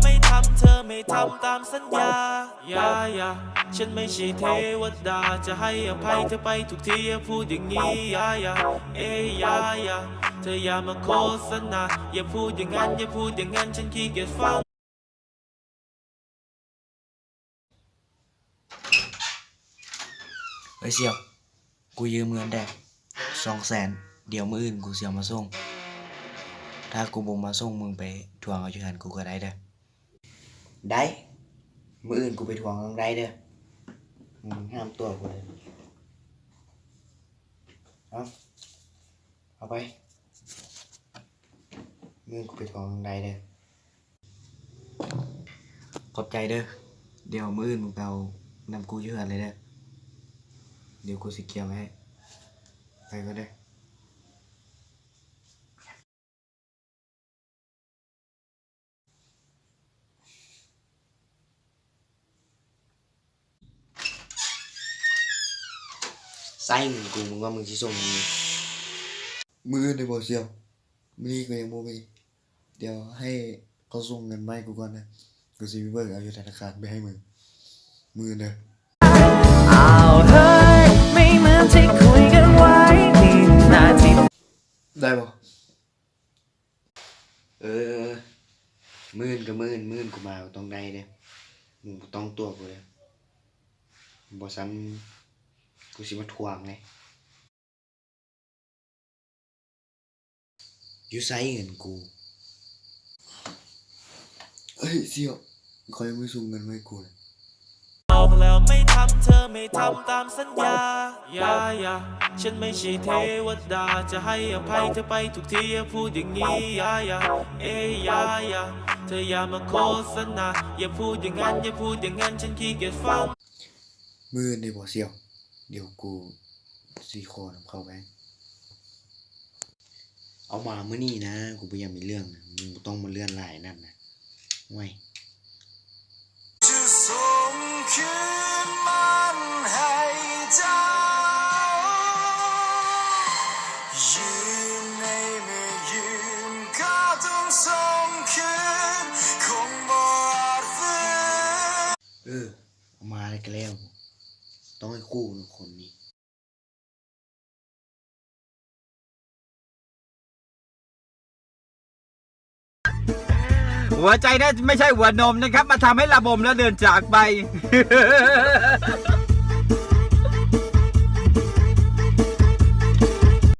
ไม่ทำ เธอไม่ทำตามสัญญา อย่า อย่า ฉันไม่ใช่เทวดา จะให้อภัยเธอไปทุกที อย่าพูดอย่างนี้ อย่า อย่า เอ้ย อย่า อย่า เธออย่ามาโฆษณา อย่าพูดอย่างนั้น อย่าพูดอย่างนั้น ฉันขี้เกียจฟัง ເອີຍ ສ່ຽວ ກູຢືມເງິນແດ່ສອງແສນ ດຽວມື້ອື່ນກູຊິເອົາມາສົ່ງ. ຖ້າກູບໍ່ມາສົ່ງ ມຶງໄປທວງເອົາຢູ່ເຮືອນກູກໍໄດ້ເດີ. ໄດ້ ມື້ອື່ນກູໄປທວງກໍໄດ້ເດີ. ມຶງຫ້າມຕົວະກູເດີ. ເອົາ ເອົາໄປ. ມື້ອື່ນກູໄປທວງໄດ້ເດີ. ຂອບໃຈເດີ. ດຽວມື້ອື່ນມຶງໄປເອົານຳກູຢູ່ເຮືອນເລີຍເດີ. ດຽວກູຊິກຽມໃຫ້. ໄປກ່ອນເດີ. ໃຊ້ເງິນກູ ມຶງວ່າມຶງຊິສົ່ງມື້ ມື້ອື່ນໄດ້ບໍ່ສ່ຽວ? ມື້ນີ້ກູຍັງບໍ່ມີ. ດຽວໃຫ້ເຂົາສົ່ງເງິນມາໃຫ້ກູກ່ອນເດີ. ກູຊິໄປເບີກເອົາຢູ່ທະນາຄານໄປໃຫ້ມຶງມື້ອື່ນເດີ. ເອົາເຮີ້ຍ ໄມ່ເໝືອນທີ່ຄຸຍກັນໄວ້ ໄດ້ບໍ່? ເອີ ໝື່ນກໍໝື່ນ ມື້ອື່ນກູມາກໍຕ້ອງໄດ້ເດ້. ມຶງບໍ່ຕ້ອງຕົວະກູເດ້. ບໍ່ຊັ້ນກູຊິມາທວງເດ້. ຢູ່ໃສເງິນກູ? ເອີຍ ສ່ຽວ ເຂົາຍັງບໍ່ສົ່ງເງິນມາໃຫ້ກູເລີຍ. ບອກແລ້ວໄມ່ທຳ ເທີໄມ່ທຳຕາມສັນຍາ ຢ່າ ຢ່າ ສັນໄມ່ໃຊ່ເທວະດາ ຈະໃຫ້ອະໄພເທີໄປທຸກທີ ຢ່າພູດຢ່າງນີ້ ຢ່າ ຢ່າ ເອ ຢ່າ ຢ່າ ເທີຢ່າມາໂຄສະນາ ຢ່າພູດຢ່າງນັ້ນ ຢ່າພູດຢ່າງນັ້ນ ສັນຂີ້ກຽດຟັງ. ມື້ອື່ນໄດ້ບໍ່ສ່ຽວ? ດຽວກູຊິຂໍນຳເຂົາໄປ. ເອົາມາມື້ນີ້ນະ ກູບໍ່ຢາກມີເລື່ອງນະ ມຶງບໍ່ຕ້ອງມາເລື່ອນຫຼາຍນັ້ນນະ ໂອ້ຍ. ຈະສົ່ງຄືນມັນໃຫ້ເຈົ້າ ຢືມໄດ້ແມ່ຢືມ ກໍຕ້ອງສົ່ງຄືນ ຄົງບໍ່ອາດຟື້ນ. ເອີ ເອົາມາແລ້ວກໍແລ້ວ ຕ້ອງໃຫ້ຄູ່ນະຄົນນີ້. หัวใจน่าจะไม่ใช่หัวนมนะครับ มาทำให้ระบมแล้วเดินจากไป.